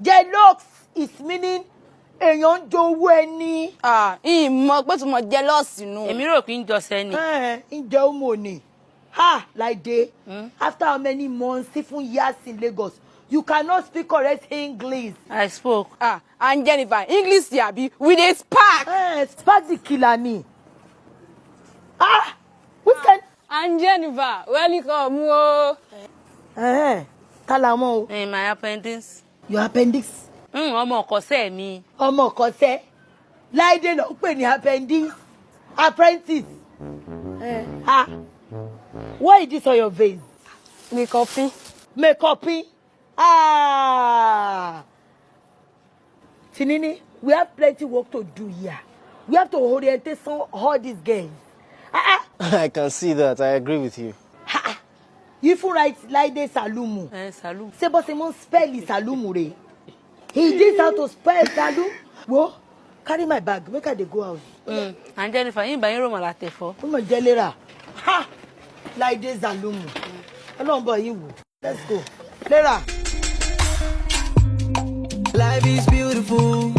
Jealous is meaning èèyàn ń jowú ẹni. Ah, ìmọ̀ pé tí mo jealous nù. Èmi rò pé ń jọsẹ ni. Ẹ ń jẹ ọmọ ni. Ha, Láìdé, after how many months, even years in Lagos, you cannot speak correct English? I spoke. Ah, and Jennifer, English yabi, we dey spark. Eh, spark the killer ni. Ah, which kind? And Jennifer, welcome o. Eh, ta làwọn o? Eh, my appendix. Your appendix? Ọmọ ọkọ̀ṣẹ́ mi. Ọmọ ọkọ̀ṣẹ́. Láìdé ló ń pè ní appendix. Apprentice. Eh, ah, what is this on your face? Makeup. Makeup. Ah, Tinini, we have plenty work to do here. We have to orientate some all these girls. Ah, ah. I can see that. I agree with you. Ah, you even write Láìdé Salumu. Ẹ Salu. Ṣé bó ṣe mú spell Salumu rè? He this how to spell Salu? Wo, carry my bag, make I dey go house. And Jennifer, yín bá yín rò mọ̀ látẹ̀fọ́. Ó mọ̀ jẹ́ lera. Ha! Láìdé Salumu. Ọlọ́run bọ̀ yín wò. Let's go. Lera. Life is beautiful.